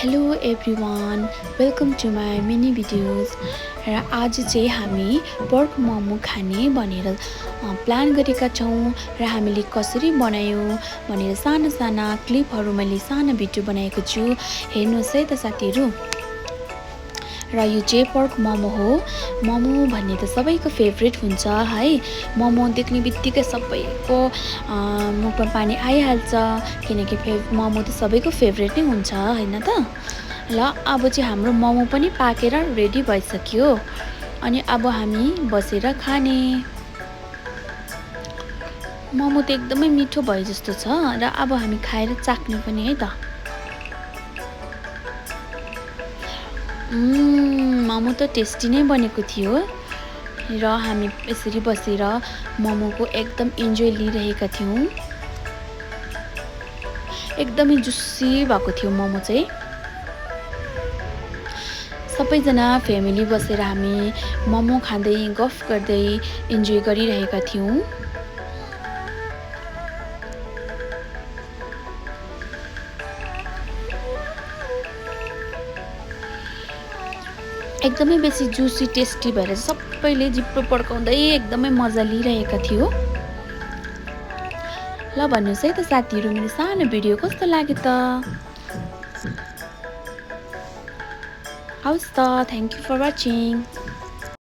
Hello everyone, welcome to my mini videos. र आज चाहिँ हामी पर्क मोमो खाने भनेर प्लान गरेका छौँ र हामीले कसरी बनायौँ भनेर साना साना क्लिपहरू मैले सानो भिडियो बनाएको छु। हेर्नुहोस् है त साथीहरू। र यो चाहिँ पर्क मोमो हो। मोमो भन्ने त सबैको फेभरेट हुन्छ है। मोमो देख्ने बित्तिकै सबैको मुखमा पानी आइहाल्छ, किनकि मोमो त सबैको फेभरेट नै हुन्छ हैन त। ल अब चाहिँ हाम्रो मोमो पनि पाकेर रेडी भइसक्यो, अनि अब हामी बसेर खाने। मोमो त एकदमै मिठो भयो जस्तो छ र अब हामी खाएर चाख्ने पनि है त। मोमो त टेस्टी नै बनेको थियो र हामी यसरी बसेर मोमोको एकदम इन्जोय लिइरहेका थियौँ। एकदमै जुसी भएको थियो मोमो चाहिँ। सबैजना फ्यामिली बसेर हामी मोमो खाँदै गफ गर्दै इन्जोय गरिरहेका थियौँ। एकदमै बेसी जुसी टेस्टी भएर सबैले जिब्रो पड्काउँदै एकदमै मजा लिइरहेका थियो। ल भन्नुहोस् है त साथीहरू, मेरो सानो भिडियो कस्तो लाग्यो त? हवस् त, थ्याङ्क यू फर वाचिङ।